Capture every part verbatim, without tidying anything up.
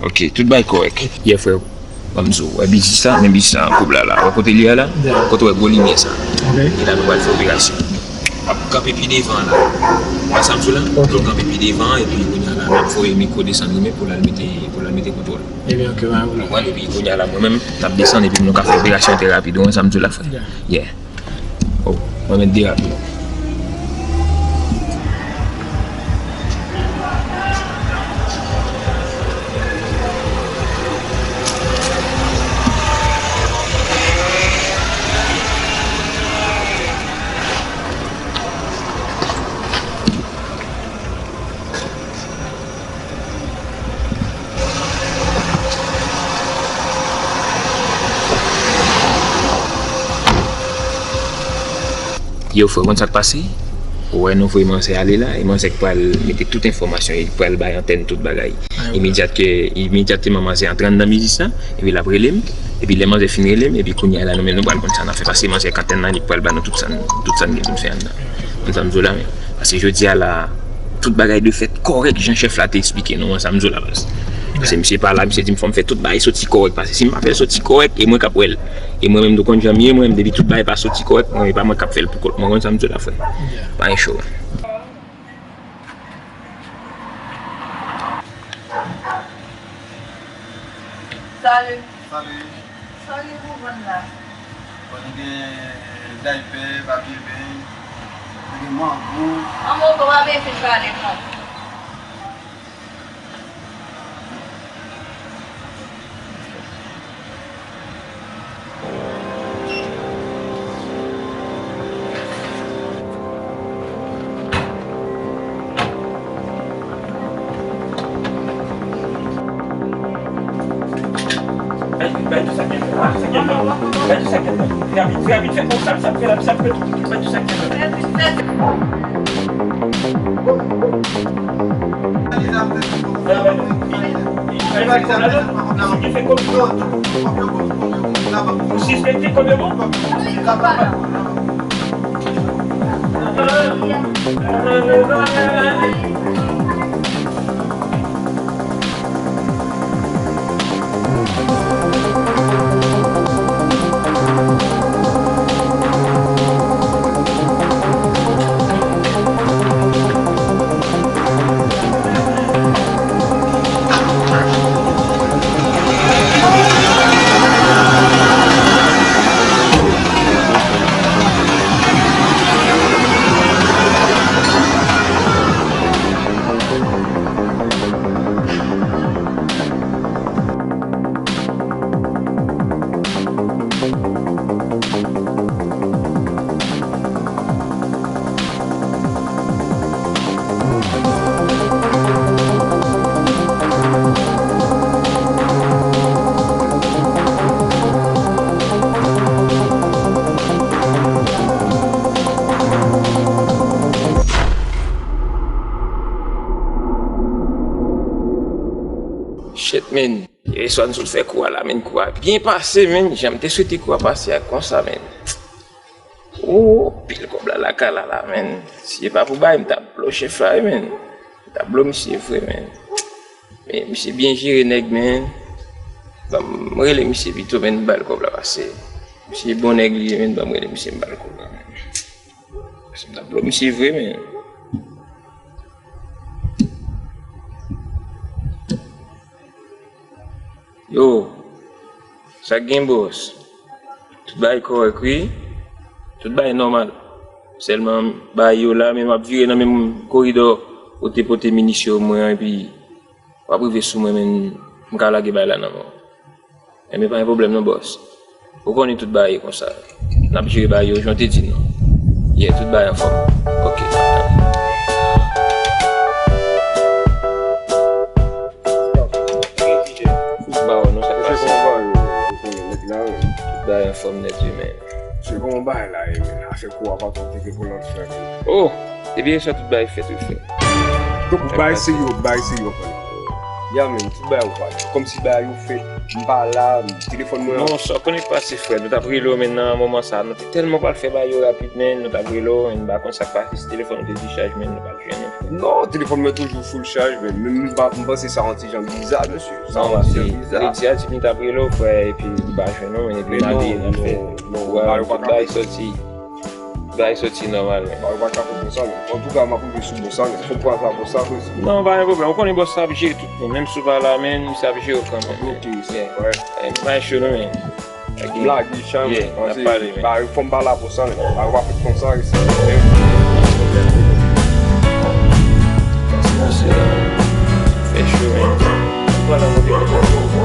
Ok, tout bagay kòrèk. Yè, frè, ban m di w, wè biznis la, men biznis la, koup la la. Wè kote l ye a la? Kote w wè gwo limyè sa? Ok. E la nou pral fè operasyon. W ap kanpe pi devan la. Ou wè sa m di w la? Ok. Nou kanpe pi devan, epi kounye a la, n ap voye mikwo desann li menm pou l al mete, pou l al mete kontwòl. Ebyen, ok, pa gen pwoblèm. Ou konprann? Epi kounye a la, mwen menm, n ap desann, epi nou ka fè operasyon trè rapid. Ou wè sa m di w la, frè? Yeah. Oh, mwen mèt derape. Yo, frè, konn sa k pase? Ou wè nou voye manzè ale la, e manzè k pral mete tout enfòmasyon, e pral bay antèn tout bagay. Imedyat ke, imedyatman manzè antre anndan biznis la, epi l ap rele m, epi lè manzè fin rele m, epi kounye a la nou menm nou pral konn sa n ap fè, paske manzè k antèn nan, li pral ba nou tout sa n, tout sa n gen pou n fè anndan. Konn sa m di w la, men. Paske jodi a la, tout bagay dwe fèt kòrèk jan chèf la te eksplike nou an, sa m di w la baz. Paske misye pa la, misye di m fò m fè tout bagay soti kòrèk, paske si m pa fè l soti kòrèk, e mwen k ap wè l. E mwen menm nou konn jan m ye, mwen menm depi tout bagay pa soti kòrèk, mwen e pa mwen k ap fè l pou kont mwen, konn sa m di w la frè. Pa gen cho. Salut. Salut. Sa w gen pou vann la? Bon, nou gen daypè, papye beny, nou gen mango. An mango pa byen fin pale non. Bay, bay di sa kenbe, bay di sa kenbe. Bay di sa kenbe. Fè rapid, fè rapid, fè konsa, sa fè la, sa fè tout, bay di sa kenbe. Bay, bay, bay, bay, bay, bay, fè konsa. Ou sispekte kòm yo bon? Shit, man. Yèswa n sot fè kou a la, man. Kou a byen pase, man. Jan m te swete kou a pase a konsa, man. Ou, pil kòb la lakay la, la, man. Si se pa pou bay, m t ap blow chèf la, wi, man. M t ap blow misye vre, man. Men misye byen jere nèg, man. Ban m rele misye pito, man, m ba l kòb la pase. Misye bon nèg li ye, man, ban m rele misye, m ba l kòb la, man. Paske m t ap blow misye vre, man. Yo, sa k gen, bòs? Tout bagay kòrèk, wi. Tout bagay nòmal. Sèlman, bagay yo la, men m ap vire nan menm koridò kote pote minisyon mwen an, epi w ap rive sou mwen, men m ka lage bagay la nan men w. Enben, pa gen pwoblèm non, bòs. Ou konnen tout bagay konsa. N ap jere bagay yo jan w te di nou. Yeah, tout bagay anfòm. Ok. Tout bagay anfòm nèt, wi, men. Se kòman bagay la ye, men. Afè kou a pa twò teke pou lòt fè, men. Oh! Depi yèswa tout bagay fèt, wi, frè. Donk, bagay serye, bagay serye, frè. Ya, men, tout bagay ou pa. Kòmsi bagay yo fèt, m pa la, telefòn mwen. Non, sa w konnen k pase, frè. Nou t ap rele w, men nan moman sa a, nou te tèlman pral fè bagay yo rapid, men nou t ap rele w, men m pa konn sa k pase, si telefòn ou te dichaj, men nou pa t jwenn ou, frè. Non, telefòn mwen toujou full chaj, men m pa, m panse sa yon ti jan biza, mesye. Sa yon ti jan biza. Ledi a di m t ap rele w, frè, epi li pa jwenn ou, men epi n ale, n ap fè. Non, non, non, bagay yo pa ka fèt. Bagay soti nòmal, men. Bagay yo pa ka fèt konsa, non. Antouka, m ap rive sou bòs la, men. Fò m pran sa bòs la, frè. Non, pa gen pwoblèm. Ou konnen bòs la ap jere tout moun. Menm si w pa la, men misye ap jere w kanmenm. Ok, se vre. Eh, m pa cho, non, men. Ok. M lage chan, men. Yeah, n ap pale, men. Bagay yo, fò m pale a bòs la, men. Bagay yo pa fèt konsa, isi. Fè cho, men. Pale a bòs la.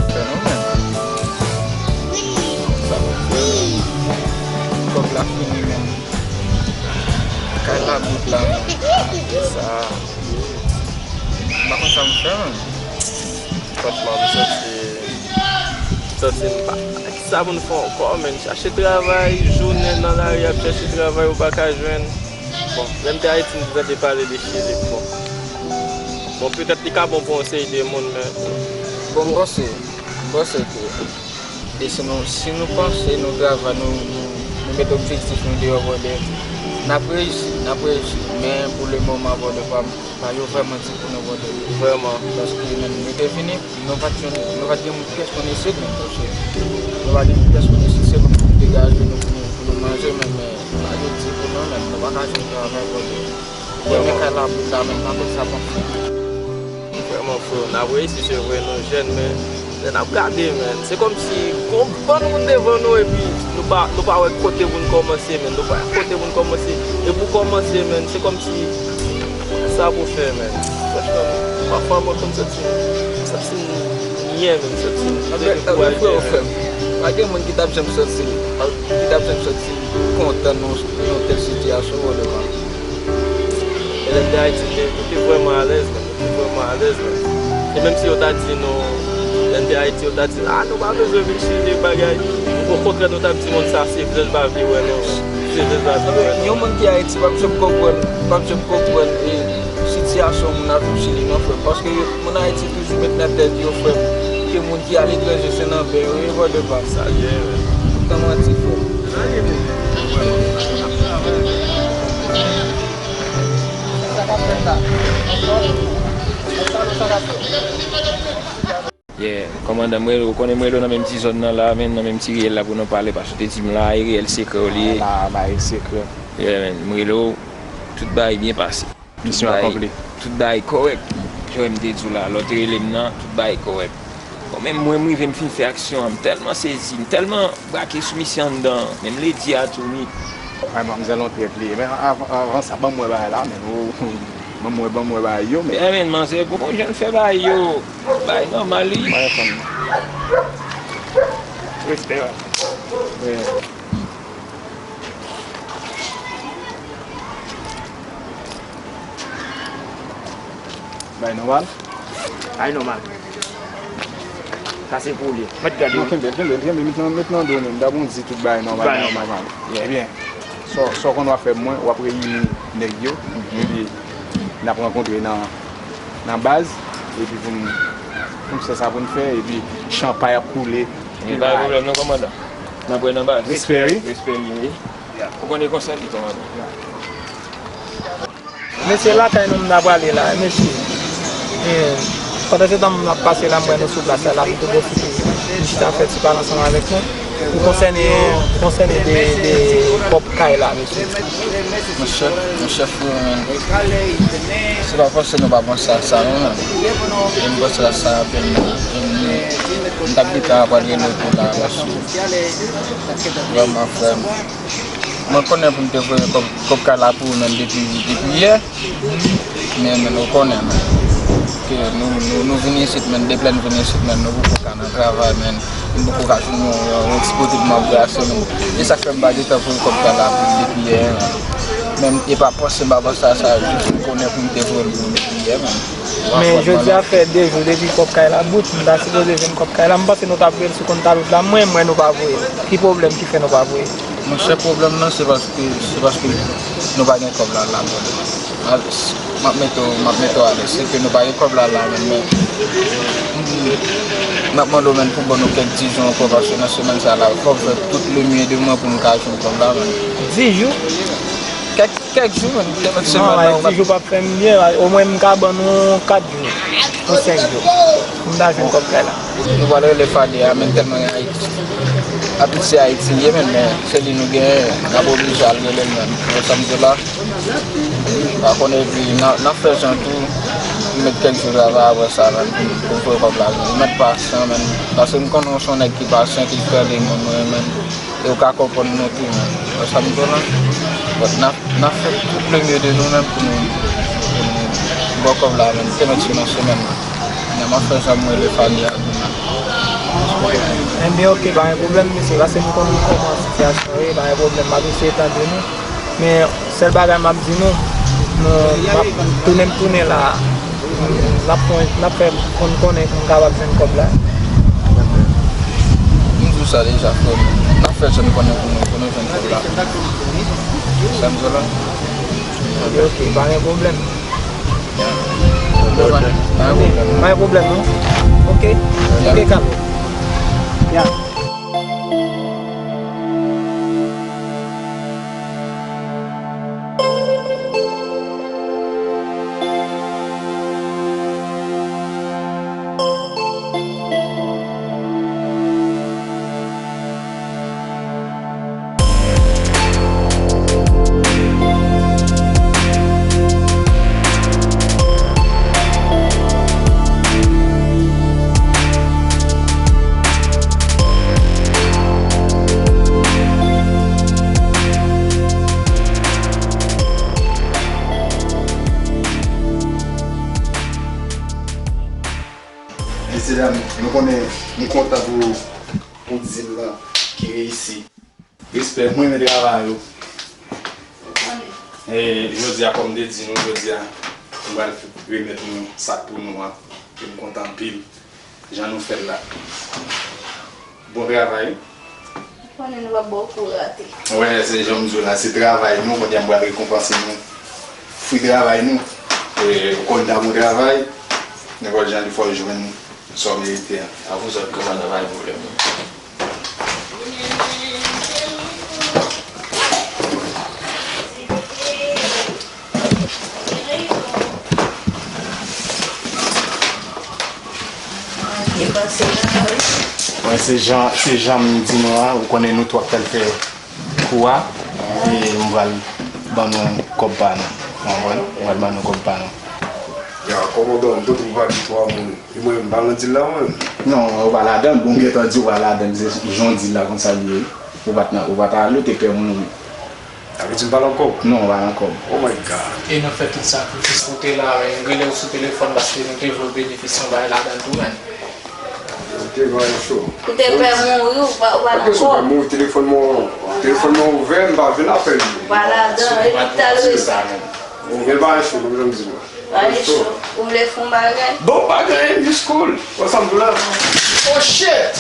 Fè nou menm. Sa nou fè menm. Kòb la fini menm. Kay la bout la menm. Sa. M pa konn sa m fè menm. Franchman, m santi, m santi m pa, kisa pou n fè ankò, menn? Chache travay, jounen nan lari ap chache travay, ou pa ka jwenn. Bon, lè m te Ayiti, m te tande pale de Chili, bon. Bon, petèt li ka bon pou yon seri de moun, men. Bon, m panse, m panse ke, e si nou, si nou panse, nou travay, nou, nou, nou met objektif nou deyò, brother, n ap reyisi, n ap reyisi. Men, pou le moman, brother pa m, bagay yo vrèman di pou nou, brother. Vrèman. Paske, menn, nou te vini, nou pa t jwenn, nou pa t gen pyès moun isit, menn, paske nou pa t gen pyès moun isit, se nou pou nou degaje nou, pou nou, pou nou manje, menn, men, bagay yo di pou nou, menn, nou pa ka jwenn travay, brother. Premye kay la bout la, menn, pa konn sa pou n fè. Vrèman, frè, n ap reyisi, se vre, nou jèn, men lè n ap gade, menn, se kòmsi gon bann wout devan nou, epi nou pa, nou pa wè kote pou n kòmanse, menn, nou pa wè kote pou n kòmanse. E pou kòmanse, menn, se kòmsi, sa pou fè, menn. Franchman, pafwa mwen konn santi m, santi m nyen, menn, santi m dekouraje, frè, menn. Pa gen moun ki t ap janm santi, ki t ap janm santi kontan nan yon tèl sitiyasyon, wè, devan. E lè m te Ayiti, m te, m te vrèman alèz, menn. M te vrèman alèz, menn. E menm si yo ta di nou, lè m te Ayiti, yo ta di, "A, nou pa bezwen vin Chili, bagay." Okontrè, nou t ap di moun sa, se vle l pa vle wè nou. Se vle l pa vle wè nou. Yon moun ki Ayiti p ap janm konprann, p ap janm konprann, e, sitiyasyon moun ap viv Chili, non, frè. Paske moun Ayiti toujou met nan tèt yo, frè, ke moun ki aletranje se nan ven yo ye, wè, devan. Sa ye, wi. Tout tan manti, frè. Yeah, kòmandan, m rele w, ou konnen m rele w nan menm ti zòn nan la, menn, nan menm ti riyèl la pou nou pale, paske w te di m la, e riyèl sekrè w li ye. La, bagay sekrè. Yeah, menn, m rele w, tout bagay byen pase. Misyon akonpli. Tout bagay kòrèk. Jan m te di w la, lè w te rele m nan, tout bagay kòrèk. Bon, menm mwen, m rive, m fin fè aksyon an, m tèlman sezi, m tèlman brake sou misye anndan, menm ledi a tou, wi. Ay, manmzèl, on trèt li ye. Men avan, avan sa, ban m wè bagay la, men, o, ban m wè, ban m wè bagay yo, men. Byen, men, manzè, pou konn jan l fè bagay yo, bagay nòmal, wi. Mwen fanm. Respè, wi. Bay nòmal? Bay nòmal. Sa se pou li. Mèt gade. Non, kenbe, kenbe, kenbe, met nan, met nan do, men. Dabon di tout bay nòmal, bay nòmal. Ebyen, sa, sa w konn w ap fè pou mwen, w ap reyini nèg yo, epi n ap rankontre nan, nan baz, epi pou n, pou n fè sa pou n fè, epi chanpay ap koule. Ebyen, pa gen pwoblèm non, kòmandan. N ap wè nan baz. Respè, wi. Respè, wi. Ou konnen konsa li, kòmandan. Mesye, lakay nou m ta prale la, mesye. E, pandan se tan m ap pase la, m wè nou sou plas la, la, m tou pwofite. M chita fè ti pale ansanm avèk nou. Ou konsène, ou konsène de, de kòb kay la, mesye. Monchè, monchè, frè, men, se pa fòse nou pa panse a sa, non, men. E m panse a sa anpil, men. E m, m t ap gentan pral rele w tou la, paske, vrèman, frè m, mwen konnen pou m te voye kòb, kòb kay la pou ou, men, depi, depi yè. Men, men, ou konnen, men, ke nou, nou, nou vin isit, men, deplè n vin isit, men, nou poko ka nan travay, men, nou poko ka jwenn yon, yon, yon ti kote pou m ap brase, men. E sa k fè m pa gentan voye kòb kay la pou depi yè, men. Men, e pa panse m ap panse a sa, jis m konnen pou m te voye l pou depi yè, men. Men, jodi a fè de jou depi kòb kay la bout, m ta sipoze jwenn kòb kay la, m panse nou t ap voye l sou kont Talout la, mwen, m wè nou pa voye l. Ki pwoblèm ki fè nou pa voye l? Monchè, pwoblèm nan, se paske, se paske nou pa gen kòb la la, brother. M ap, m ap mete w, m ap mete w alèz. Se ke nou pa gen kòb la la, men, men, m, m ap mande w, men, pou ban nou kèk di jou ankò, paske nan semèn sa la, fò m fè tout le mieux de mwen pou m ka jwenn kòb la, men. Di jou? Kèk, kèk jou, men, te mèt semèn nan, ou di jou p ap fè m byen, omwen m ka ban nou kat jou, ou senk jou, pou m ta jwenn kòb kay la. Nou pral rele Fadé a, men, tèlman Ayiti, Ayiti se Ayiti l ye, men, men se li nou genyen, n ap oblije al rele l, men. Ou wè sa m di w la? Pa konnen, epi n a, n ap fè jan tou, m met kèk jou travay apre sa, men, pou, pou m voye kòb la, men. M mèt pasyan, men, paske m konnen w se yon nèg ki pasyan, ki tande moun, mwen, men. E ou ka konprann nou tou, men. Wè sa m di w la? But n ap, n ap fè tout le mieux de nou menm pou nou, pou nou ba w kòb la, men. Te mèt sou nan semèn nan. N ap fè sa, m rele Fadé a tou, men. Enben, oke, pa gen pwoblèm, mesye, paske nou konn kòman sitiyasyon ye, pa gen pwoblèm, m ap eseye tande nou. Men, sèl bagay m ap di nou, nou, m ap tounen, m tounen la. N ap fè, n ap fè moun konnen pou m kapab jwenn kòb la. M di w sa deja, frè m. N ap fè jan n konnen pou nou, pou nou jwenn kòb la. Sa m di w la? Ok, ok, pa gen pwoblèm. Pa gen pwoblèm. Pa gen pwoblèm, non? Ok, ok, Kalo. Ya. Mesye dam, nou konnen nou kontan pou, pou dil lan ki reyisi. Respè, mwen renmen travay ou. E, jodi a, kòm m te di nou, jodi a, m pral remèt nou sak pou nou an. E m kontan anpil jan nou fè l la. Bon travay. Konnen nou p ap ba w kou rate. Wè, se jan m di w la, se travay nou, kounye a m pral rekonpanse nou. Fwi travay nou. E, ou konn ta bon travay, nenpòt jan li fò w jwenn sa w merite a. Avou zòt konsa nan pa gen pwoblèm non. Mwen se jan, se jan m di nou an, ou konnen nou twò ap fè l fè kou a, e m pral ban nou kòb pa nou. Ou konprann? M pral ban nou kòb pa nou. Ya, kòmandan, m te twouve pa gen twa moun. E mwen menm, m pa nan dil la, mwen menm. Non, ou pa ladan l. Bon, m gentan di w pa ladan l, se jan w di l la, konsa l ye. Ou pa t nan, ou pa t ale, ou te pè mouri. Sa vle di m pa nan kòb? Non, ou pa nan kòb. Oh my God. E nou fè tout sakrifis pou te la, men m rele w sou telefòn paske nou te vle w benefisye yon bagay ladan l tou, men. Ou te pè mouri, ou pa, ou pa nan kòb. Telefòn mwen, telefòn mwen ouvè, m pa vin apèl. Ou pa ladan, epi t al rete. Ou gen bagay cho, kòm jan m di nou. Ann cho. Ou vle fè yon bagay? Bon, pa gen anyen, just cool. What's up, blood? Oh, shit!